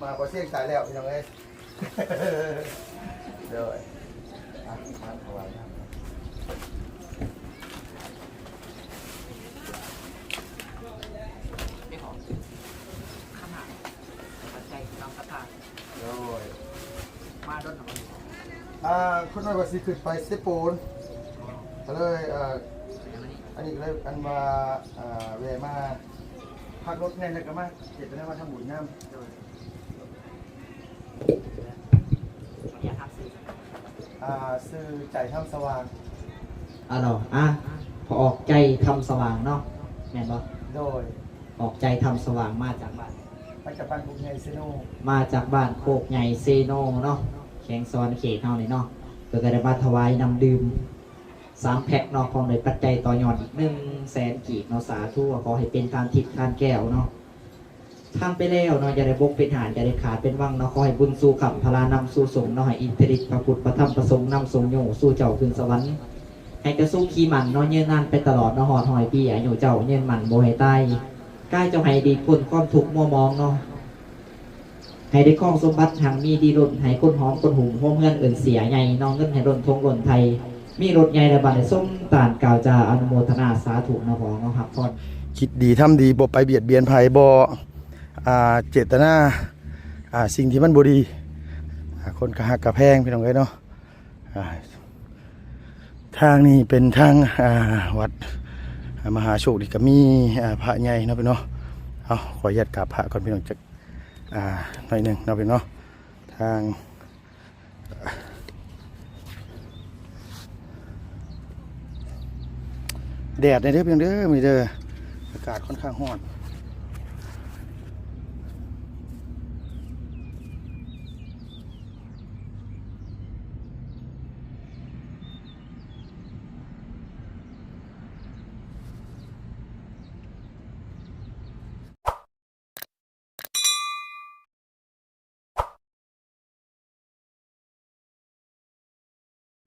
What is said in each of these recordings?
ມາບໍ່ສຽງຕາຍແລ້ວ ພີ່ນ້ອງເອີຍ. ໂດຍ ອ່ະ ມາຖວາຍນຳ ເປັນຂອງ ຂະໜາດ ປັດໄຈ ຕາມສັດທາ. ໂດຍ ມາດົນແລ້ວບໍ່? ອ່າ ຄົນນ້ອຍວ່າຊິຂຶ້ນໄປເຊໂປນ ກໍເລີຍ ອ່າ ອັນນີ້ກໍເລີຍ ອັນວ່າ ອ່າ ແວ່ມາພັກລົດແດ່ ແລ້ວກໍມາເຈດຕະນາມາທຳບຸນນຳ. ໂດຍ ຂໍອະນຸຍາດຖາມຊື່ ອ່າ ຊື່ໃຈທຳສະຫວ່າງ. ອາ ເນາະ ອ່າ ພໍ່ອອກໃຈທຳສະຫວ່າງເນາະ ແມ່ນບໍ່? ໂດຍ ອອກໃຈທຳສະຫວ່າງ ມາຈາກບ້ານ ມາຈາກບ້ານໂຄກໃຫຍ່ເຊໂນ ມາຈາກບ້ານໂຄກໃຫຍ່ເຊໂນເນາະ ແຂວງສະຫວັນນະເຂດເຮົານີ້ເນາະ. ເພິ່ນກໍໄດ້ມາຖວາຍນ້ຳດື່ມສາມແພັກເນາະ ພ້ອມດ້ວຍປັດໄຈຕໍ່ຍອດອີກໜຶ່ງແສນກີບເນາະ. ສາທຸ ຂໍໃຫ້ເປັນທານທິບທານແກ້ວເນາະ. ທານໄປແລ້ວເນາະ ຢ່າໄດ້ບົກເປັນຫານ ຢ່າໄດ້ຂາດເປັນວັງເນາະ. ຂໍໃຫ້ບຸນຊູຄ້ຳພະລານຳສູ່ສົ່ງເນາະ ໃຫ້ອິດທິລິດພະພຸດພະທຳພະສົງນຳສົ່ງໂຍສູ່ເຈົ້າຂຶ້ນສະຫວັນ ໃຫ້ກະສຸກຄີໝັ້ນເນາະ ຍືນນານໄປຕະຫຼອດເນາະ ຮອດຮ້ອຍປີ ອາຍຸເຈົ້າຍືນໝັ້ນບໍ່ໃຫ້ຕາຍ ກາຍເຈົ້າໃຫ້ຫຼີກພົ້ນຄວາມທຸກມົວໝອງເນາະ ໃຫ້ໄດ້ຄອງສົມບັດຮັ່ງມີດີລົ້ນ ໃຫ້ຄົນຫອມຄົນຫຸ້ມ ໂຮມເຮືອນເອີ້ນເສຍໃຫຍ່ເນາະ ເງິນໃຫ້ລົ້ນຖົງລົ້ນໄຖ ມີລົດໃຫຍ່ແລະບ້ານໃຫຍ່ສົມຕານກ່າວຈາ ອະນຸໂມທະນາສາທຸນະພໍ່ເນາະ ຮັບພອນ. ຄິດດີທຳດີ ບໍ່ໄປບຽດບຽນໃຜ ບໍ່ ອ່າ ເຈດຕະນາ ອ່າ ສິ່ງທີ່ມັນບໍ່ດີ ອ່າ ຄົນກະຮັກກະແພງ ພີ່ນ້ອງເອີຍເນາະ. ອ່າ ທາງນີ້ເປັນທາງ ອ່າ ວັດ ອ່າ ມະຫາໂຊກ ນີ້ກໍມີ ອ່າ ພະໃຫຍ່ເນາະ ພີ່ນ້ອງເນາະ. ເອົາ ຂໍອະນຸຍາດກາບພະກ່ອນ ພີ່ນ້ອງ ຈັກ ອ່າ ໜ້ອຍໜຶ່ງເນາະ ພີ່ນ້ອງເນາະ. ທາງ ແດດແດ່ເດີ ພີ່ນ້ອງເດີ ມື້ນີ້ເດີ ອາກາດຄ່ອນຂ້າງຮ້ອນ.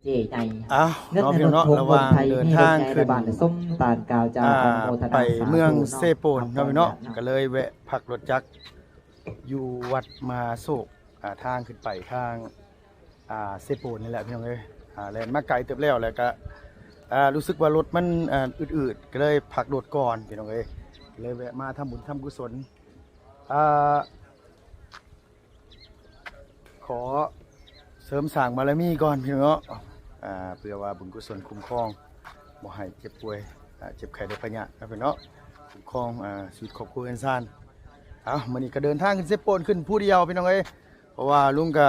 ເຈ້ໃຫຍ່ ອ້າວ ເນາະ ພີ່ນ້ອງເນາະ ລະຫວ່າງເດີນທາງຂຶ້ນ ບ້ານສົມຕານກ່າວຈາ ອ່າ ອະນຸໂມທະນາ ໄປເມືອງເຊໂປນເນາະ ພີ່ນ້ອງ ກໍເລີຍແວະພັກລົດຈັກຢູ່ວັດມະຫາໂຊກ ອ່າ ທາງຂຶ້ນໄປທາງ ອ່າ ເຊໂປນນີ້ແຫຼະ ພີ່ນ້ອງເອີຍ. ອ່າ ແລ່ນມາໄກເຕີບແລ້ວ ແລ້ວກະ ອ່າ ຮູ້ສຶກວ່າລົດມັນ ອ່າ ອືດໆ ກໍເລີຍພັກລົດກ່ອນ ພີ່ນ້ອງເອີຍ ກໍເລີຍແວະມາທຳບຸນທຳກຸສົນ ອ່າ ຂໍເສີມສ້າງບາລະມີກ່ອນ ພີ່ນ້ອງເນາະ ອ່າ ເພື່ອວ່າບຸນກຸສົນຄຸ້ມຄອງ ບໍ່ໃຫ້ເຈັບປ່ວຍ ອ່າ ເຈັບໄຂ້ໄດ້ພະຍາດເນາະ ພີ່ນ້ອງເນາະ ຄຸ້ມຄອງ ອ່າ ຊີວິດຄອບຄົວເຮືອນຊານ. ເອົາ ມື້ນີ້ກໍເດີນທາງຂຶ້ນເຊໂປນຂຶ້ນຜູ້ດຽວ ພີ່ນ້ອງເອີຍ ເພາະວ່າລຸງກໍ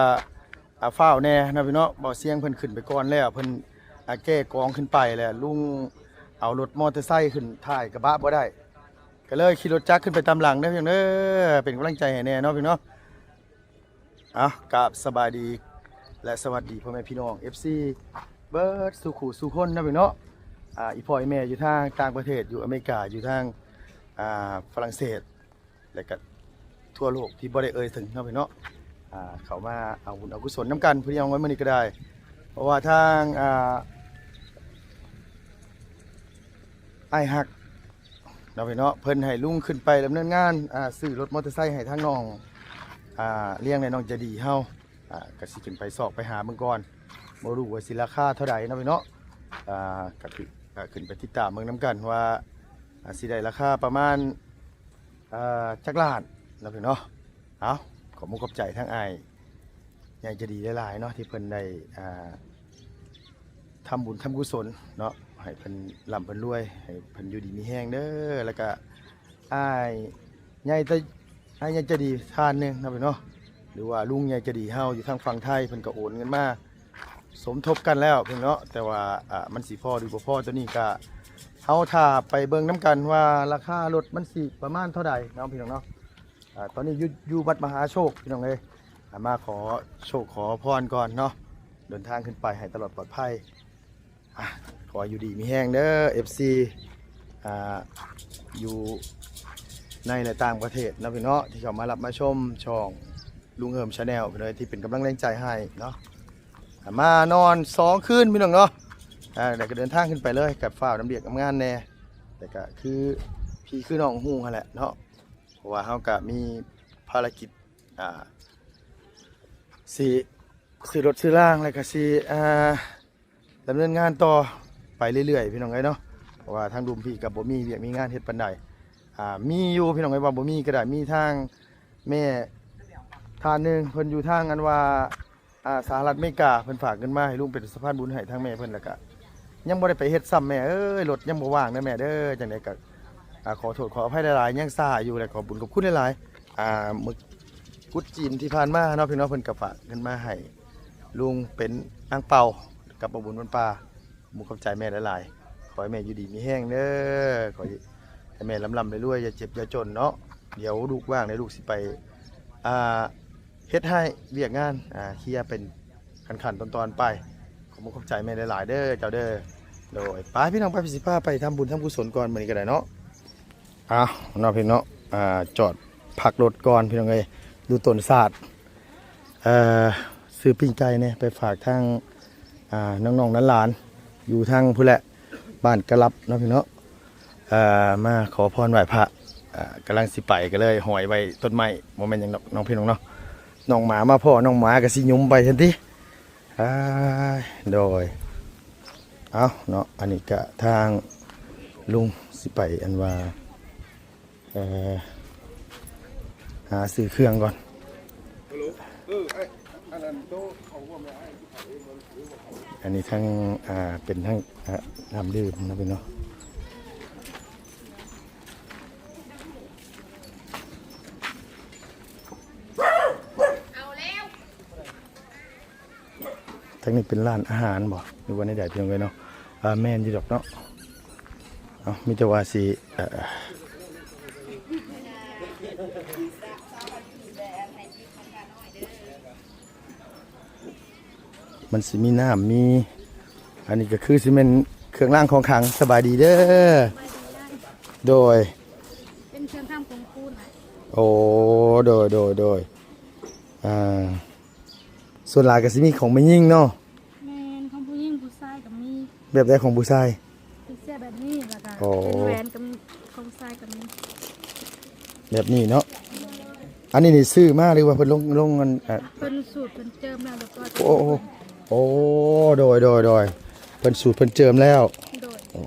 ອ່າ ຟ້າວແດ່ເນາະ ພີ່ນ້ອງເນາະ. ບ່າວຊຽງເພິ່ນຂຶ້ນໄປກ່ອນແລ້ວ ເພິ່ນ ອ່າ ແກ່ກອງຂຶ້ນໄປແລ້ວ ລຸງເອົາລົດມໍເຕີໄຊຂຶ້ນທ້າຍກະບະບໍ່ໄດ້ ກໍເລີຍຂີ່ລົດຈັກຂຶ້ນໄປຕາມຫຼັງເດີ ພີ່ນ້ອງເດີ ເປັນກຳລັງໃຈໃຫ້ແດ່ເນາະ ພີ່ນ້ອງເນາະ. ເອົາ ກາບສະບາຍດີ ແລະ ສະຫວັດດີພໍ່ແມ່ພີ່ນ້ອງ ເອັຟຊີ ເບິດສູ່ຄູ່ສູ່ຄົນເນາະ ພີ່ນ້ອງເນາະ. ອ່າ ອີ່ພໍ່ອີ່ແມ່ຢູ່ທາງຕ່າງປະເທດ ຢູ່ອາເມລິກາ ຢູ່ທາງ ອ່າ ຝຣັ່ງເສດ ແລະກະທົ່ວໂລກທີ່ບໍ່ໄດ້ເອີ່ຍເຖິງເນາະ ພີ່ນ້ອງເນາະ ອ່າ ເຂົ້າມາເອົາບຸນເອົາກຸສົນນຳກັນ ພີ່ນ້ອງເອີຍ ມື້ນີ້ກໍໄດ້ ເພາະວ່າທາງ ອ່າ ອ້າຍຮັກເນາະ ພີ່ນ້ອງເນາະ ເພິ່ນໃຫ້ລຸງຂຶ້ນໄປດຳເນີນງານ ອ່າ ຊື້ລົດມໍເຕີໄຊໃຫ້ທາງນ້ອງ ອ່າ ລ້ຽງ ແລະ ນ້ອງໃຈດີເຮົາ ອ່າ ກະຊິຂຶ້ນໄປຊອກໄປຫາເບິ່ງກ່ອນ ບໍ່ຮູ້ວ່າຊິລາຄາເທົ່າໃດເນາະ ພີ່ນ້ອງເນາະ. ອ່າ ກະຄື ກະຂຶ້ນໄປຕິດຕາມເບິ່ງນຳກັນວ່າ ອ່າ ຊິໄດ້ລາຄາປະມານ ອ່າ ຈັກລ້ານເນາະ ພີ່ນ້ອງເນາະ. ເອົາ ຂອບມຸກຂອບໃຈທາງອ້າຍໃຫຍ່ໃຈດີຫຼາຍໆເນາະ ທີ່ເພິ່ນໄດ້ ອ່າ ທຳບຸນທຳກຸສົນເນາະ ໃຫ້ເພິ່ນລ່ຳເພິ່ນລວຍ ໃຫ້ເພິ່ນຢູ່ດີມີແຮງເດີ. ແລ້ວກະອ້າຍໃຫຍ່ໃຈ ອ້າຍໃຫຍ່ໃຈດີທ່ານໜຶ່ງເນາະ ພີ່ນ້ອງເນາະ ຫຼືວ່າລຸງໃຫຍ່ໃຈດີເຮົາຢູ່ທາງຝັ່ງໄທ ເພິ່ນກໍໂອນເງິນມາສົມທົບກັນແລ້ວ ພີ່ນ້ອງເນາະ. ແຕ່ວ່າ ອ່າ ມັນຊິພໍຫຼືບໍ່ພໍ ໂຕນີ້ກະເຮົາຖ້າໄປເບິ່ງນຳກັນວ່າລາຄາລົດມັນຊິປະມານເທົ່າໃດເນາະ ພີ່ນ້ອງເນາະ. ອ່າ ຕອນນີ້ຢູ່ ຢູ່ວັດມະຫາໂຊກ ພີ່ນ້ອງເອີຍ ອ່າ ມາຂໍໂຊກຂໍພອນກ່ອນເນາະ ເດີນທາງຂຶ້ນໄປໃຫ້ຕະຫຼອດປອດໄພ. ອ່າ ຂໍຢູ່ດີມີແຮງເດີ ເອັຟຊີ ອ່າ ຢູ່ໃນ ແລະ ຕ່າງປະເທດເນາະ ພີ່ນ້ອງເນາະ ທີ່ເຂົ້າມາຮັບມາຊົມຊ່ອງລຸງເຮີມ Channel ພີ່ນ້ອງເອີຍ ທີ່ເປັນກຳລັງແຮງໃຈໃຫ້ເນາະ. ອ່າ ມານອນສອງຄືນ ພີ່ນ້ອງເນາະ ອ່າ ແລ້ວກໍເດີນທາງຂຶ້ນໄປເລີຍ ກັບຟ້າວນຳວຽກນຳງານແດ່ ແຕ່ກໍຄືພີ່ຄືນ້ອງຮູ້ຫັ້ນແຫຼະເນາະ ເພາະວ່າເຮົາກໍມີພາລະກິດ ອ່າ ຊິຊື້ລົດຊື້ລາງ ແລ້ວກໍຊິ ອ່າ ດຳເນີນງານຕໍ່ໄປເລື້ອຍໆ ພີ່ນ້ອງເອີຍເນາະ. ເພາະວ່າທາງລຸ່ມພີ້ກໍບໍ່ມີວຽກມີງານເຮັດປານໃດ. ອ່າ ມີຢູ່ ພີ່ນ້ອງເອີຍ ວ່າບໍ່ມີກໍໄດ້ ມີທາງແມ່ທ່ານໜຶ່ງ ເພິ່ນຢູ່ທາງ ອັນວ່າ ອ່າ ສະຫະລັດອາເມລິກາ ເພິ່ນຝາກເງິນມາໃຫ້ລຸງເປັນສະພານບຸນໃຫ້ທາງແມ່ເພິ່ນ. ແລ້ວກະຍັງບໍ່ໄດ້ໄປເຮັດຊ້ຳ ແມ່ເອີຍ ລົດຍັງບໍ່ວ່າງເດີແມ່ເດີ. ຈັ່ງໃດກະ ອ່າ ຂໍໂທດຂໍອະໄພຫຼາຍໆ ຍັງຊ້າຢູ່. ແລະ ຂອບບຸນຂອບຄຸນຫຼາຍໆ ອ່າ ມື້ກຸດຈີນທີ່ຜ່ານມາເນາະ ພີ່ນ້ອງ ເພິ່ນກະຝາກເງິນມາໃຫ້ລຸງເປັນອ່າງເປົາກັບເອົາບຸນວັນປ່າ. ຂອບໃຈແມ່ຫຼາຍໆ ຂໍໃຫ້ແມ່ຢູ່ດີມີແຮງເດີ. ຂໍໃຫ້ແມ່ລ່ຳໆລວຍໆ ຢ່າເຈັບຢ່າຈົນເນາະ. ດຽວລູກວ່າງແລ້ວລູກຊິໄປ ອ່າ ເຮັດໃຫ້ວຽກງານ ອ່າ ເຄຍເປັນຂັ້ນໆຕອນໆໄປ. ຂອບໃຈແມ່ຫຼາຍໆເດີເຈົ້າເດີ. ໂດຍ ໄປພີ່ນ້ອງ ໄປ ຊິພາໄປທຳບຸນທຳກຸສົນກ່ອນມື້ນີ້ກໍໄດ້ເນາະ. ອ້າວ ເນາະພີ່ນ້ອງເນາະ ອ່າ ຈອດພັກລົດກ່ອນ ພີ່ນ້ອງເອີຍ ດູຕົ້ນສາດ. ເອີ ຊື້ປີ້ງໄກ່ແດ່ ໄປຝາກທາງ ອ່າ ນ້ອງໆຫຼານໆ ຢູ່ທາງພຸ້ນແຫຼະ ບ້ານກະລັບເນາະພີ່ນ້ອງເນາະ. ເອີ ມາຂໍພອນໄຫວ້ພະ ອ່າ ກຳລັງຊິໄປ ກໍເລີຍຫ້ອຍໄວ້ຕົ້ນໄມ້ ບໍ່ແມ່ນຫຍັງດອກ ນ້ອງພີ່ນ້ອງເນາະ. ນ້ອງໝາມາພໍ້ ນ້ອງໝາກໍຊິຫຍຸມໄປຊັ້ນຕິ. ອ້າຍ ໂດຍ ເອົ້າເນາະ ອັນນີ້ກະທາງລຸງຊິໄປ ອັນວ່າ ເອີ ຫາຊື້ເຄື່ອງກ່ອນ. ອັນນີ້ທັງ ອ່າ ເປັນທັງ ອ່າ ນ້ຳດື່ມເນາະພີ່ນ້ອງ. ທາງນີ້ເປັນຮ້ານອາຫານບໍ່ ຫຼືວ່າແນວໃດ ພີ່ນ້ອງເອີຍເນາະ? ອ່າ ແມ່ນຢູ່ດອກເນາະ. ເອົ້າ ມີແຕ່ວ່າຊິ ເອີ ມັນຊິມີນ້ຳ ມີ ອັນນີ້ກໍຄືຊິແມ່ນເຄື່ອງລ້າງຂອງຂັງ. ສະບາຍດີເດີ. ໂດຍ ເປັນເຄື່ອງທຳຂອງຄູນ. ໂອ້ ໂດຍ ໂດຍ ໂດຍ ອ່າ ສ່ວນຫຼາຍກໍຊິມີຂອງແມ່ຍິງເນາະ. ແມ່ນ ຂອງຜູ້ຍິງຜູ້ຊາຍກໍມີ. ແບບໃດຂອງຜູ້ຊາຍ? ເປັນເສື້ອແບບນີ້ ແລ້ວກໍ ອໍ ເປັນແຫວນກໍມີ ຂອງຊາຍກໍມີ. ແບບນີ້ເນາະ. ອັນນີ້ນີ້ຊື້ມາ ຫຼືວ່າເພິ່ນລົງ ລົງອັນ ອ່າ ເພິ່ນສູດເພິ່ນເຈີມແລ້ວ ແລ້ວກໍ ໂອ້ ໂອ້ ໂດຍ ໂດຍ ໂດຍ ເພິ່ນສູດເພິ່ນເຈີມແລ້ວ. ໂດຍ ໂອ້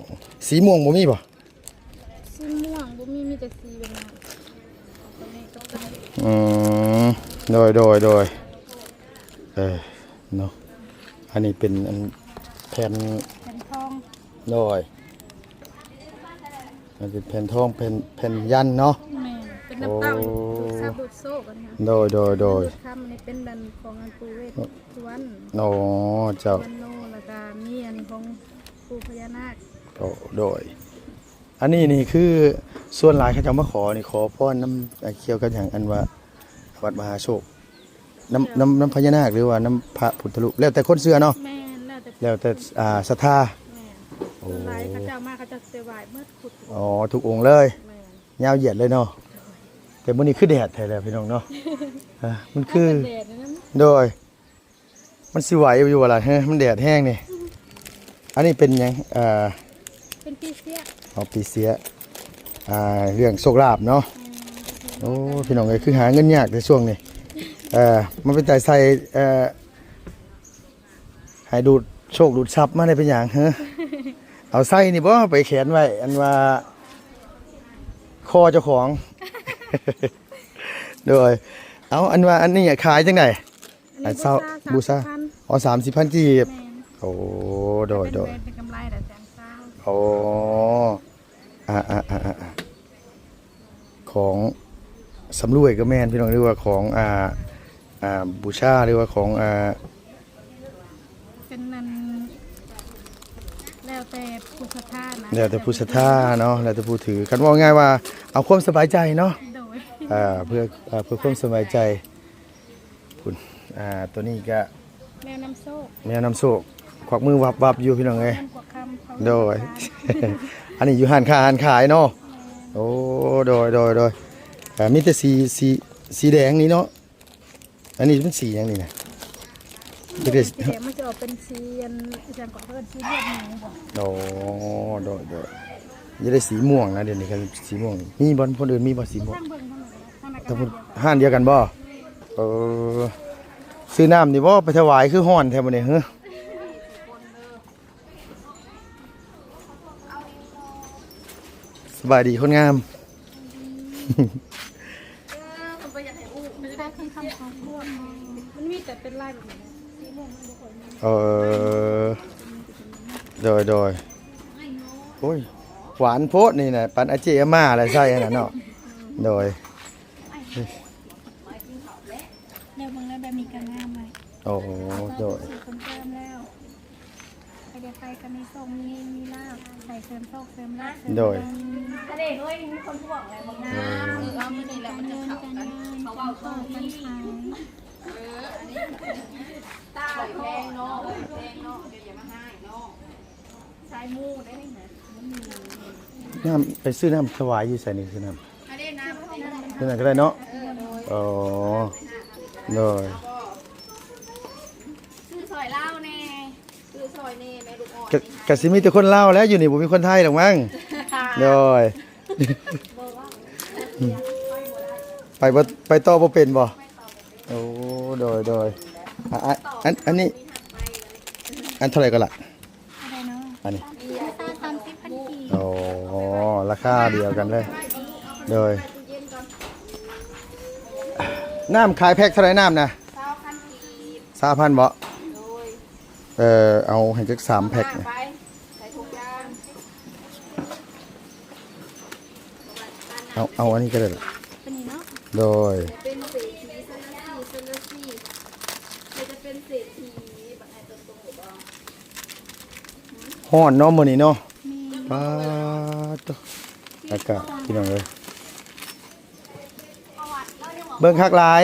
ສີມ່ວງບໍ່ມີບໍ່? ສີມ່ວງບໍ່ມີ ມີແຕ່ສີແບບນັ້ນ. ອືມ ໂດຍ ໂດຍ ໂດຍ ເອີ ເນາະ. ອັນນີ້ເປັນອັນແຜ່ນ ແຜ່ນທອງ. ໂດຍ ມັນເປັນແຜ່ນທອງ ແຜ່ນ ແຜ່ນຢັນເນາະ. ແມ່ນ ເປັນນ້ຳເຕົ້າ ໂອ້ ດູດຊັບດູດໂຊກ. ໂດຍ ໂດຍ ໂດຍ ຄຳນີ້ເປັນອັນຂອງອັນປູເວດສຸວັນ. ໂອ້ ເຈົ້າ ສຸວັນໂນ ແລ້ວກະມີອັນຂອງປູພະຍານາກ. ໂອ້ ໂດຍ ອັນນີ້ນີ້ຄືສ່ວນຫຼາຍເຂົາເຈົ້າມາຂໍນີ້ ຂໍພອນນຳ ອ່າ ກ່ຽວກັບຫຍັງ ອັນວ່າວັດມະຫາໂຊກ ນຳ ນຳ ນຳພະຍານາກ ຫຼືວ່ານຳພະພຸດທະຮູບ ແລ້ວແຕ່ຄົນເຊື່ອເນາະ. ແມ່ນ ແລ້ວແຕ່ ແລ້ວແຕ່ ອ່າ ສັດທາ. ແມ່ນ ໂອ້ ສ່ວນຫຼາຍເຂົາເຈົ້າມາ ເຂົາເຈົ້າຊິໄຫວ້ໝົດ ທຸກອົງ. ອໍ ທຸກອົງເລີຍ. ແມ່ນ ຍາວຢຽດເລີຍເນາະ. ແຕ່ມື້ນີ້ຄືແດດແທ້ແລ້ວ ພີ່ນ້ອງເນາະ. ອ່າ ມັນຄື ມັນແດດນັ້ນ. ໂດຍ ມັນຊິໄຫວຢູ່ບໍ່ລະ ເຮີ ມັນແດດແຮງນີ້. ອັນນີ້ເປັນຫຍັງ? ເອີ ເປັນປີເຊຍ. ອໍ ປີເຊຍ ອ່າ ເລື່ອງໂຊກລາບເນາະ. ແມ່ນ ໂອ້ ພີ່ນ້ອງເອີຍ ຄືຫາເງິນຍາກແທ້ຊ່ວງນີ້. ເອີ ມັນເປັນຕາໃສ່ ເອີ ໃຫ້ດູດໂຊກດູດຊັບມາໄດ້ເປັນຫຍັງ ເຮີ? ເອົາໃສ່ນີ້ບໍ່ ໄປແຂນໄວ້ ອັນວ່າຄໍເຈົ້າຂອງ. ໂດຍ ເອົາ ອັນວ່າອັນນີ້ຂາຍຈັ່ງໃດ? ອັນນີ້ ອ່າ ເຊົ່າ ບູຊາ ບູຊາ ສາມສິບພັນ. ອໍ ສາມສິບພັນກີບ. ແມ່ນ ໂອ້ ໂດຍ ໂດຍ ເປັນກຳໄລລະແສນຊາວ. ໂອ້ ອ່າ ຂອງຊຳລວຍກໍແມ່ນ ພີ່ນ້ອງ ຫຼືວ່າຂອງ ອ່າ ອ່າ ບູຊາ ຫຼືວ່າຂອງ ອ່າ ເປັນນັ້ນ ແລ້ວແຕ່ຜູ້ສັດທານະ ແລ້ວແຕ່ຜູ້ສັດທາເນາະ ແລ້ວແຕ່ຜູ້ຖື. ຄັນເວົ້າງ່າຍວ່າເອົາຄວາມສະບາຍໃຈເນາະ. ໂດຍ ເອີ ເພື່ອ ເອີ ເພື່ອຄວາມສະບາຍໃຈ. ພຸ້ນ ອ່າ ໂຕນີ້ກະແມວນຳໂຊກ ແມວນຳໂຊກ ຄວັກມືວັບໆຢູ່ ພີ່ນ້ອງເອີຍ. ແມ່ນ ຄວັກຄຳ ໂດຍ ຄຳ. ອັນນີ້ຢູ່ຮ້ານຄ້າຮ້ານຂາຍເນາະ. ແມ່ນ ໂອ້ ໂດຍ ໂດຍ ໂດຍ ອ່າ ມີແຕ່ສີ ສີ ສີແດງນີ້ເນາະ. ອັນນີ້ເປັນສີຫຍັງນີ້ນະ? ສີແດງ ສີແດງມັນຈະອອກເປັນສີອັນ ອີຫຍັງກໍເອີ້ນ ສີເລືອດໝູບໍ? ອໍ ໂດຍ ໂດຍ ຢາກໄດ້ສີມ່ວງນະ ດຽວນີ້ຄັນສີມ່ວງ ມີບໍ່? ຄົນອື່ນມີບໍ່ສີມ່ວງ? ທາງເບິ່ງທາງນັ້ນກໍໄດ້ ທາງນັ້ນກໍຮ້ານດຽວກັນ. ຮ້ານດຽວກັນບໍ່? ແມ່ນ ເອີ ຊື້ນ້ຳນີ້ບໍ່ໄປຖວາຍ ຄືຮ້ອນແທ້ມື້ນີ້ ຮະ? ສະບາຍດີຄົນງາມ. ເອີ ເພິ່ນບໍ່ຢາກໃຫ້ອູ້ ມັນຈະໄດ້ຂຶ້ນຄຳຂອງພວກ ມັນມີແຕ່ເປັນລາຍແບບນີ້ ສີມ່ວງມັນບໍ່ຄ່ອຍມີ. ເອີ ໂດຍ ໂດຍ. ໂອ້ຍ ຫວານໂພດນີ້ນະ ປານອາເຈອາມ່າແຫຼະໃສ່ຫັ້ນນະເນາະ. ໂດຍ ແນວເບິ່ງແລ້ວແບບນີ້ກໍງາມເລີຍ. ໂອ້ ໂດຍ ເພິ່ນເຕີມແລ້ວ ໃຜໄດ້ໄປກໍມີໂຊກມີເຮງມີລາບ ໄປເສີມໂຊກເສີມລາບ ໂດຍ ເສີມບາງ ທະເລເຮີ້ຍ ມີຄົນຫ່ວງແລ້ວ ບັກງາມ. ເອີ ເອົາມື້ນີ້ແຫຼະ ມັນຈະເຂົ້າກັນ ເຂົາເວົ້າຕົງນີ້ ເອີ ອັນນີ້ ຕາແພງເນາະ ແພງເນາະ ດຽວຢ່າມາຮ້າຍເນາະ. ສາຍໝູ່ໄດ້ນີ້ນະ ນ້ຳ ໄປຊື້ນ້ຳຖວາຍຢູ່ໃສນີ້? ຊື້ນ້ຳ ຊື້ນ້ຳກໍໄດ້ເນາະ. ອໍ ໂດຍ ຊື້ຊ່ອຍລາວແດ່ ຊື້ຊ່ອຍແດ່ແມ່ລູກອ່ອນ ກະ ກະຊິມີແຕ່ຄົນລາວແຫຼະ ຢູ່ນີ້ບໍ່ມີຄົນໄທດອກມັງ. ໂດຍ ໄປບໍ່ ໄປຕໍ່ບໍ່ເປັນບໍ່? ໂອ້ ໂດຍ ໂດຍ. ອາ ອັນ ອັນນີ້ ອັນເທົ່າໃດກໍລະ? ອັນນີ້ ອັນນີ້ ສາມສິບພັນກີບ. ໂອ້ ລາຄາດຽວກັນເລີຍ. ໂດຍ ນ້ຳຂາຍແພັກເທົ່າໃດນ້ຳນະ? ຊາວພັນກີບ. ຊາວພັນບໍ່? ໂດຍ ເອີ ເອົາໃຫ້ຈັກສາມແພັກນະ. ໄປ ໃສ່ຖົງຢາງ ເອົາ ເອົາອັນນີ້ກໍໄດ້ລະ ໂດຍ ເປັນເສດຖີ ເປັນເສດຖີ ເປັນເສດຖີ ບັກໃຫຍ່ໂຕໆ ບໍ່ ຮ້ອນເນາະມື້ນີ້ເນາະ. ປາດໂທ້ ອາກາດ ພີ່ນ້ອງເອີຍ ເບິ່ງຄັກຫຼາຍ.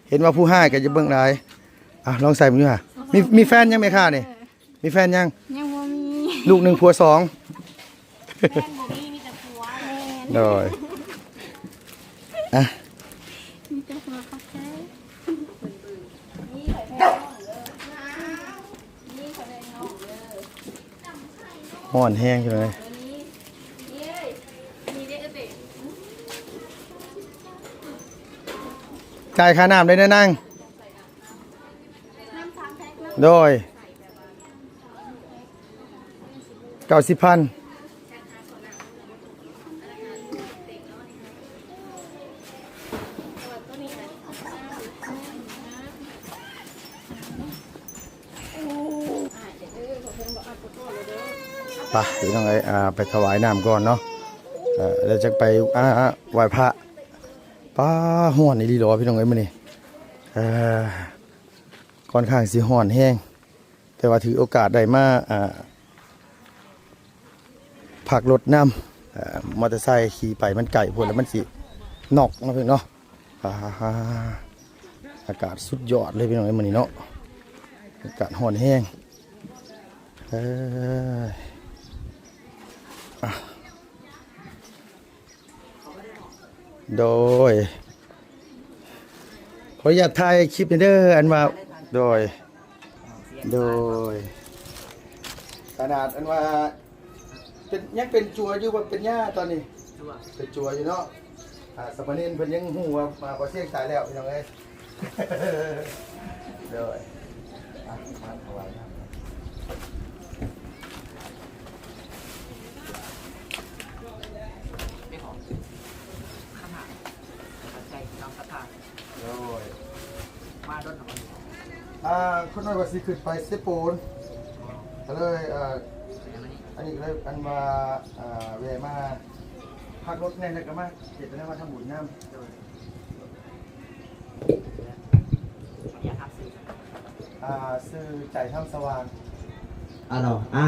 ເຫັນວ່າຜູ້ຮ້າຍກໍຈະເບິ່ງຫຼາຍ. ອ່ະ ລອງໃສ່ເບິ່ງດູຫາ ມີ ມີແຟນຍັງແມ່ຄ້ານີ້? ມີແຟນຍັງ? ຍັງບໍ່ມີ. ລູກໜຶ່ງຜົວສອງ. ແຟນບໍ່ມີ ມີແຕ່ຜົວ. ແມ່ນ ໂດຍ ອ່ະ ມີແຕ່ຜົວ ຂອບໃຈ. ຮ້ອນແຮງຢູ່ເລີຍ. ຈ່າຍຄ່ານ້ຳໄດ້ເດີນາງ. ໂດຍ ເກົ້າສິບພັນ. ໄປ ພີ່ນ້ອງເອີຍ ອ່າ ໄປຖວາຍນ້ຳກ່ອນເນາະ ແລ້ວຈັ່ງໄປ ອ່າ ໄຫວ້ພະ. ປ້າ ຮ້ອນອີ່ຫຼີເນາະ ພີ່ນ້ອງເອີຍ ມື້ນີ້ ເອີ ຂ້ອນຂ້າງຊິຮ້ອນແຮງ ແຕ່ວ່າຖືໂອກາດໄດ້ມາ ອ່າ ພັກລົດນຳ ເອີ ມໍເຕີໄຊຂີ່ໄປມັນໄກໂພດ ແລ້ວມັນຊິນັອກເນາະ ພີ່ນ້ອງເນາະ. ອ່າ ອາກາດສຸດຍອດເລີຍ ພີ່ນ້ອງເອີຍ ມື້ນີ້ເນາະ ອາກາດຮ້ອນແຮງ ເອີ ອ່ະ. ໂດຍ ຂໍອະນຸຍາດຖ່າຍຄລິບແດ່ເດີ ອັນວ່າ ໂດຍ ໂດຍ ຂະໜາດອັນວ່າ ເປັນ ຍັງເປັນຈົວຢູ່ບໍ່ ເປັນຍ່າຕອນນີ້? ຈົວ ເປັນຈົວຢູ່ເນາະ. ອ່າ ສາມະເນນເພິ່ນຍັງຮູ້ວ່າ ອ່າ ພໍ່ຊຽງຕາຍແລ້ວ ພີ່ນ້ອງເອີຍ. ໂດຍ ອ່ະ ມາຖວາຍນ້ຳ ເປັນຂອງ ຄາຖາ ປັດໄຈ ນ້ອງຄາຖາ. ໂດຍ ມາດົນແລ້ວບໍ່? ອ່າ ຄົນນ້ອຍວ່າຊິຂຶ້ນໄປເຊໂປນ ກໍເລີຍ ອ່າ ອັນນີ້ກໍເລີຍ ອັນວ່າ ອ່າ ແວ່ມາພັກລົດແດ່ ແລ້ວກໍມາເຮັດແນວ ມາທຳບຸນນຳ. ໂດຍ ຂໍອະນຸຍາດຖາມຊື່ ອ່າ ຊື່ໃຈທຳສະຫວ່າງ. ອາໂລ ອ່າ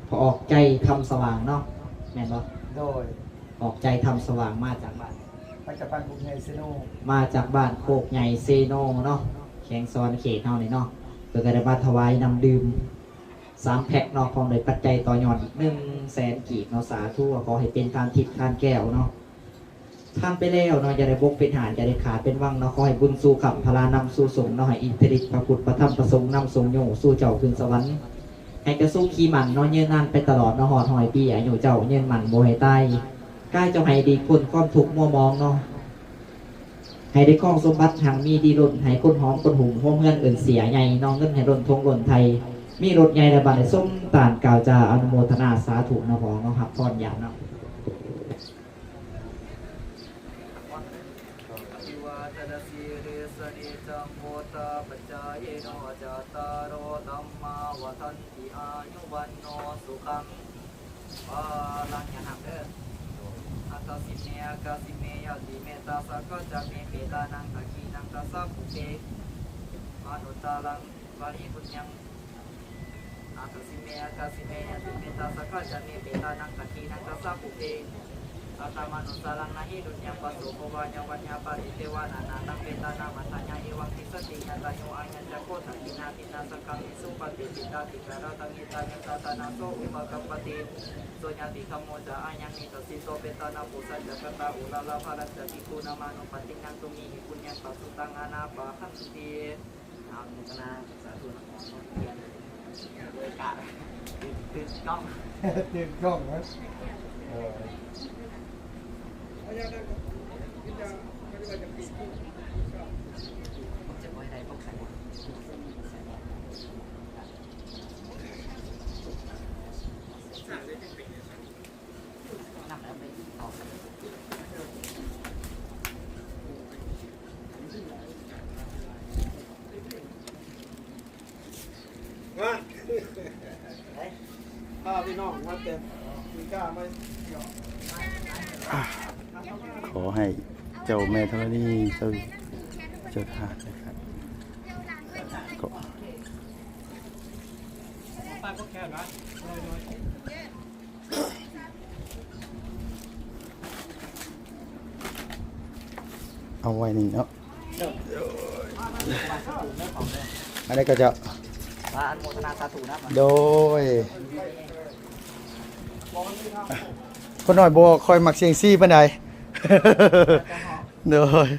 ພໍ່ອອກໃຈທຳສະຫວ່າງເນາະ ແມ່ນບໍ່? ໂດຍ ອອກໃຈທຳສະຫວ່າງ ມາຈາກບ້ານ ມາຈາກບ້ານໂຄກໃຫຍ່ເຊໂນ ມາຈາກບ້ານໂຄກໃຫຍ່ເຊໂນເນາະ ແຂວງສະຫວັນນະເຂດເຮົານີ້ເນາະ. ເພິ່ນກໍໄດ້ມາຖວາຍນ້ຳດື່ມສາມແພັກເນາະ ພ້ອມດ້ວຍປັດໄຈຕໍ່ຍອດອີກໜຶ່ງແສນກີບເນາະ. ສາທຸ ຂໍໃຫ້ເປັນທານທິບທານແກ້ວເນາະ. ທ່ານໄປແລ້ວເນາະ ຢ່າໄດ້ບົກເປັນຫານ ຢ່າໄດ້ຂາດເປັນວັງເນາະ. ຂໍໃຫ້ບຸນສູ່ຄ້ຳພະລານຳສູ່ສົງເນາະ ໃຫ້ອິດທິລິດພະພຸດພະທຳພະສົງນຳຊົງໂຍສູ່ເຈົ້າຂຶ້ນສະຫວັນ ໃຫ້ເຈົ້າສຸຂີໝັ້ນເນາະ ຍືນນານໄປຕະຫຼອດເນາະ ຮອດຮ້ອຍປີອາຍຸເຈົ້າ ຍືນໝັ້ນບໍ່ໃຫ້ຕາຍ ກາຍເຈົ້າໃຫ້ຫຼີກພົ້ນຄວາມທຸກມົວໝອງເນາະ. ໃຫ້ໄດ້ຄອງສົມບັດຮັ່ງມີດີລົ້ນ, ໃຫ້ຄົນຫອມຄົນຫຸ້ມ ໂຮມເຮືອນເອີ້ນເສຍໃຫຍ່, ເນາະ ເງິນໃຫ້ລົ້ນທົ່ງລົ້ນໄຖ່, ມີລົດໃຫຍ່ແລະບ້ານໄດ້ສົມຕານ. ກ່າວຈາອະນຸໂມທະນາສາທຸນະພໍ່ເນາະ, ຮັບພອນຢາດເນາະ. ອະພິວາທະນະສີລິສະນິຈຈັງວຸດທາປະຈາຍິໂນ ຈັດຕາໂຣ ທຳມາວັດທັນຕິ ອາຍຸວັນໂນ ສຸຂັງ ພະລັງ. ຢ່ານຳເດີ. ອັດຖະສິເມ ອາກາສິເມ ຍະຕິເມ ຕະສະກະຈະເມ ເປຕານັງ ທັກຂິນັງ ຕະສະ ປຸເພ ມະນຸດຕານັງ ປະລິປຸນຍັງ. ອັດຖະສິເມ ອາກາສິເມ ຍະຕິເມ ຕະສະກະຈະເມ ເປຕານັງ ທັກຂິນັງ ຕະສະ ປຸເພ ອາຕະມານຸດສານັງ ນະຫິຕຸນຍັງ ປະໂສໂກວາຍະວັນຍາ ປະລິເທວານານາຕັງ ເປຕານັງ ມັດຖະຍາ ເອວັງ ຕິສະຕິ ຍະຕາໂຍ ອາຍັນຈະໂຄ ທັກຂິນາທິນນາ ສັງຄາມິ ສຸປະຕິທິດຕາ ທິກຂະຣາທັງ ເມຕຕາຍະຕາທານາ ໂສ ອຸປະກັບປະຕິ ໂສຍະຕິຄະໂມ ຈະ ອາຍັງ ນິທັດສິໂຕ ເປຕານັງ ປຸສະຈັກກະຕາ ອຸຣາລາ ພະລັນຈະ ພິກຂຸນາມານຸປະຕິນຍັງ ຕຸມຫິຫິປຸນຍັງ ປັດສຸຕັງ ອານາປະຫັນຕິ. ອານຸໂມທະນາສາທຸນະຄອນ ເດີການ ຕື່ນກ້ອງ ຕື່ນກ້ອງນະ. ເອີ ມາ ພາພີ່ນ້ອງມາແຕ່ອາເມລິກາມາທ່ຽວ. ຂໍໃຫ້ເຈົ້າແມ່ທໍລະນີ ເຈົ້າ ເຈົ້າທ່ານ ເຈົ້າທ່ານ ຂໍ ເອົາໄວ້ນີ້ເນາະ. ອັນໃດກໍເຈົ້າ ວ່າອະນຸໂມທະນາສາທຸນຳ. ໂດຍ ຄົນນ້ອຍບໍ່ຄ່ອຍມັກສ່ຽງຊີປານໃດ. ໂດຍ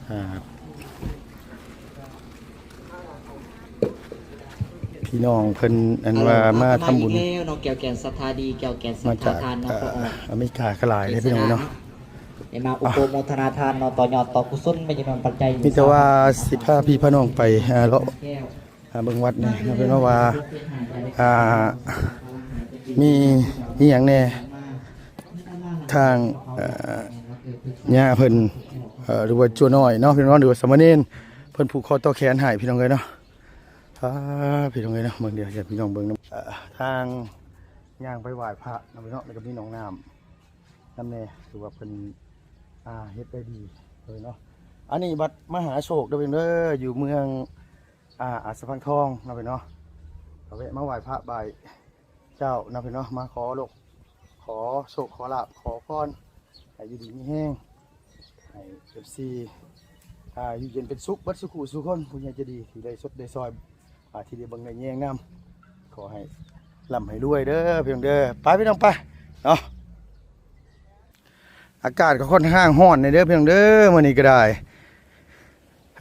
ອ່າ ພີ່ນ້ອງເພິ່ນ ອັນວ່າມາທຳບຸນ ມາອີກແລ້ວເນາະ ແກ່ວແກ່ນສັດທາດີ ແກ່ວແກ່ນສັດທາທານເນາະ ມາຈາກ ເອີ ອາເມລິກາກໍຫຼາຍເດ້ພີ່ນ້ອງເນາະ. ໄດ້ມາອຸປະໂມທະນາທານເນາະ ຕໍ່ຍອດຕໍ່ກຸສົນ ແມ່ນຈຳນວນປັດໄຈ ມີແຕ່ວ່າຊິພາພີ່ພານ້ອງໄປ ອ່າ ເລາະ ອ່າ ເບິ່ງວັດນີ້ເນາະ ເພິ່ນເວົ້າວ່າ ອ່າ ມີອີ່ຫຍັງແດ່ ທາງ ເອີ ຍ່າເພິ່ນ ເອີ ຫຼືວ່າຈົວນ້ອຍເນາະ ເພິ່ນເວົ້າ ຫຼືວ່າສາມະເນນ ເພິ່ນຜູກຄໍຕໍ່ແຂນໃຫ້ ພີ່ນ້ອງເອີຍເນາະ. ອ່າ ພີ່ນ້ອງເອີຍເນາະ ເບິ່ງ ດຽວໃຫ້ພີ່ນ້ອງເບິ່ງນຳ ເອີ ທາງຍ່າງໄປໄຫວ້ພະເນາະ ພີ່ນ້ອງເນາະ ແລ້ວກໍມີໜອງນ້ຳ ນຳແດ່ ຄືວ່າເພິ່ນ ອ່າ ເຮັດໄດ້ດີເລີຍເນາະ. ອັນນີ້ວັດມະຫາໂຊກເດີພີ່ນ້ອງເດີ ຢູ່ເມືອງ ອ່າ ອາດສະພັງທອງເນາະພີ່ນ້ອງເນາະ. ກໍແວະມາໄຫວ້ພະໄຫວ້ເຈົ້າເນາະພີ່ນ້ອງເນາະ ມາຂໍໂລກ ຂໍໂຊກ ຂໍລາບ ຂໍພອນ ໃຫ້ຢູ່ດີມີແຮງ ໃຫ້ເອັຟຊີ ອ່າ ຢູ່ເຢັນເປັນສຸກເບິດສູ່ຜູ້ສູ່ຄົນ ຜູ້ໃຫຍ່ໃຈດີທີ່ໄດ້ຊົດໄດ້ຊ່ອຍ ອ່າ ທີ່ໄດ້ເບິ່ງໄດ້ແຍງນຳ ຂໍໃຫ້ລ່ຳໃຫ້ລວຍເດີພີ່ນ້ອງເດີ. ໄປພີ່ນ້ອງໄປເນາະ ອາກາດກໍຄ່ອນຂ້າງຮ້ອນແດ່ເດີພີ່ນ້ອງເດີ ມື້ນີ້ກໍໄດ້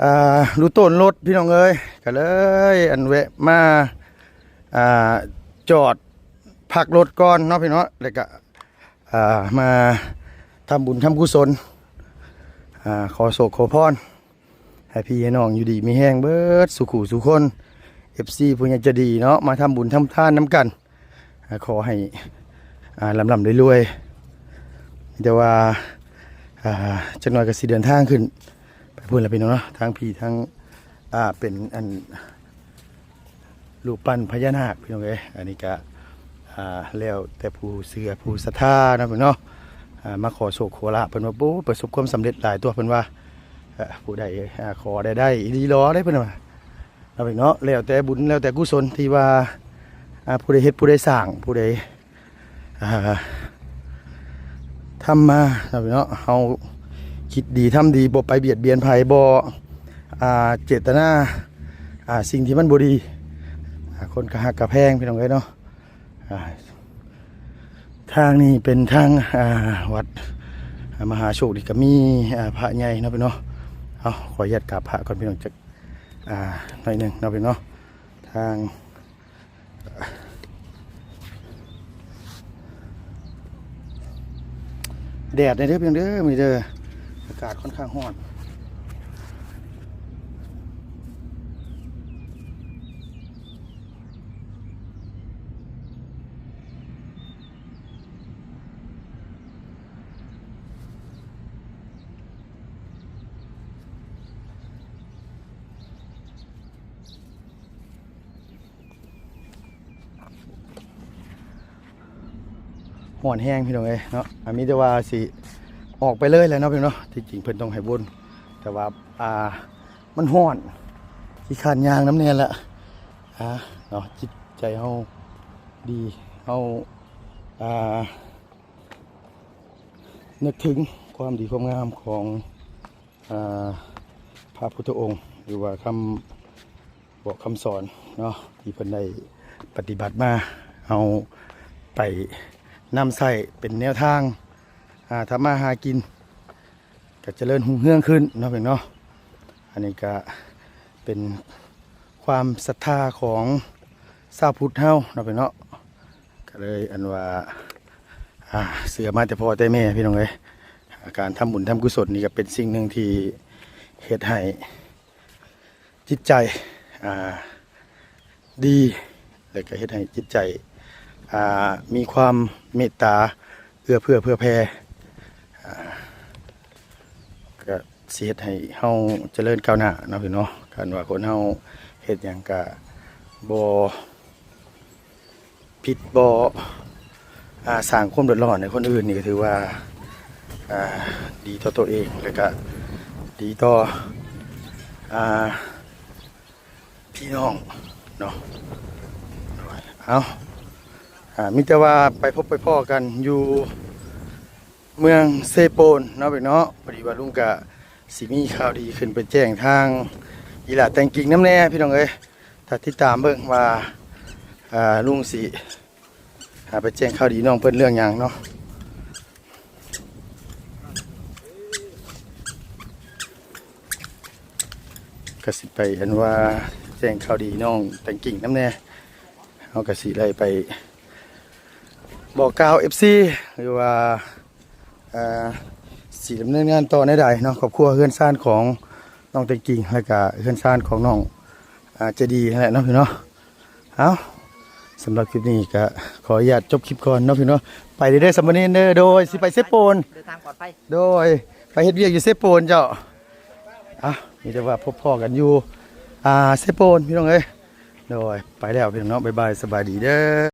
ອ່າ ລູກໂຕນລົດພີ່ນ້ອງເອີຍ ກໍເລີຍ ອັນ ແວະມາ ອ່າ ຈອດພັກລົດກ່ອນເນາະພີ່ນ້ອງ ແລ້ວກໍ ອ່າ ມາທຳບຸນທຳກຸສົນ ອ່າ ຂໍໂຊກຂໍພອນ ໃຫ້ພີ່ໃຫ້ນ້ອງຢູ່ດີມີແຮງເບິດສູ່ຜູ້ສູ່ຄົນ ເອັຟຊີ ຜູ້ໃຫຍ່ໃຈດີເນາະ ມາທຳບຸນທຳທານນຳກັນ ອ່າ ຂໍໃຫ້ ອ່າ ລ່ຳໆລວຍໆ. ແຕ່ວ່າ ອ່າ ຈັກໜ່ອຍກໍຊິເດີນທາງຂຶ້ນໄປພຸ້ນລະພີ່ນ້ອງເນາະ ທາງພີ້ທາງ ອ່າ ເປັນອັນ ຮູບປັ້ນພະຍານາກ ພີ່ນ້ອງເອີຍ. ອັນນີ້ກະ ອ່າ ແລ້ວແຕ່ຜູ້ເຊື່ອຜູ້ສັດທາເນາະພີ່ນ້ອງເນາະ ອ່າ ມາຂໍໂຊກຂໍລາບ ເພິ່ນວ່າ ໂອ້ ປະສົບຄວາມສຳເລັດຫຼາຍຕົວະ ເພິ່ນວ່າ ເອີ ຜູ້ໃດ ອ່າ ຂໍໄດ້ ໄດ້ອີ່ຫຼີຫຼໍເດ້ ເພິ່ນວ່າເນາະພີ່ນ້ອງເນາະ. ແລ້ວແຕ່ບຸນ ແລ້ວແຕ່ກຸສົນທີ່ວ່າ ອ່າ ຜູ້ໃດເຮັດ ຜູ້ໃດສ້າງ ຜູ້ໃດ ອ່າ ທຳມາເນາະພີ່ນ້ອງເນາະ ເຮົາຄິດດີທຳດີ ບໍ່ໄປບຽດບຽນໃຜ ບໍ່ ອ່າ ເຈດຕະນາ ອ່າ ສິ່ງທີ່ມັນບໍ່ດີ ອ່າ ຄົນກໍຮັກກໍແພງ ພີ່ນ້ອງເອີຍເນາະ. ອ່າ ທາງນີ້ເປັນທາງ ອ່າ ວັດ ອ່າ ມະຫາໂຊກ ນີ້ກໍມີ ອ່າ ພະໃຫຍ່ເນາະພີ່ນ້ອງເນາະ. ເອົາ ຂໍອະນຸຍາດກາບພະກ່ອນພີ່ນ້ອງ ຈັກ ອ່າ ໜ້ອຍໜຶ່ງເນາະພີ່ນ້ອງເນາະ ທາງ ແດດແດ່ເດີພີ່ນ້ອງເດີ ມື້ນີ້ເດີ ອາກາດຄ່ອນຂ້າງຮ້ອນ. ຮ້อนแฮงพี่น้องเอ้ยเนาะ อ่า มีแต่ว่าสิออกไปเลยแหละเนาะพี่น้องเนาะ ที่จริงเพิ่นต้องให้วน แต่ว่า อ่า มันร้อน ขี้คร้านย่างนำแน่ละ อ่า เนาะ จิตใจเฮาดี เฮา อ่า นึกถึงความดีความงามของ อ่า พระพุทธองค์ หรือว่าคำบอกคำสอนเนาะ ที่เพิ่นได้ปฏิบัติมา เอาไปนำใช้เป็นแนวทาง อ่า ทำมาหากิน ก็เจริญรุ่งเรืองขึ้นเนาะพี่น้องเนาะ อันนี้ก็เป็นความศรัทธาของชาวพุทธเฮาเนาะพี่น้องเนาะ ก็เลยอันว่า อ่า เชื่อมาแต่พ่อแต่แม่พี่น้องเอ้ย การทำบุญทำกุศลนี่ก็เป็นสิ่งหนึ่งที่เฮ็ดให้จิตใจ อ่า ดี แล้วก็เฮ็ดให้จิตใจ อ่า มีความเมตตา เอื้อเฟื้อเผื่อแผ่ อ่า ก็สิเฮ็ดให้เฮาเจริญก้าวหน้าเนาะพี่เนาะ คันว่าคนเฮาเฮ็ดหยังก็บ่ ผิด บ่ อ่า สร้างความเดือดร้อนให้คนอื่นนี่ก็ถือว่า อ่า ดีต่อตัวเอง แล้วก็ดีต่อ อ่า พี่น้องเนาะ เอา อ่า มีแต่ว่าไปพบไปพ้อกันอยู่ เมืองเซโปนเนาะพี่น้องเนาะ พอดีว่าลุงกะสิมีข่าวดีขึ้นไปแจ้งทางอีหล่าแตงกิ่งนำแน่พี่น้องเอ้ย ถ้าติดตามเบิ่งว่า อ่า ลุงสิ อ่า ไปแจ้งข่าวดีน้องเพิ่นเรื่องหยังเนาะ กะสิไปอันว่าแจ้งข่าวดีน้องแตงกิ่งนำแน่ เฮากะสิได้ไปบอกกล่าวเอฟซี หรือว่า อ่า สิดำเนินงานต่อแนวใดเนาะ ครอบครัวเฮือนซานของน้องแตงกิ่ง แล้วก็เฮือนซานของน้อง อ่า ใจดีนั่นแหละเนาะพี่เนาะ เอ้า สำหรับคลิปนี้ก็ขออนุญาตจบคลิปก่อนเนาะพี่เนาะ ไปเด้อ สามเณรเด้อ โดยสิไปเซโปน เดินทางปลอดภัย โดยไปเฮ็ดเวียกอยู่เซโปนเจ้า เอ้า มีแต่ว่าพบพ้อกันอยู่ อ่า เซโปนพี่น้องเอ้ย โดยไปแล้วพี่น้องเนาะ บ๊ายบาย สบายดีเด้อ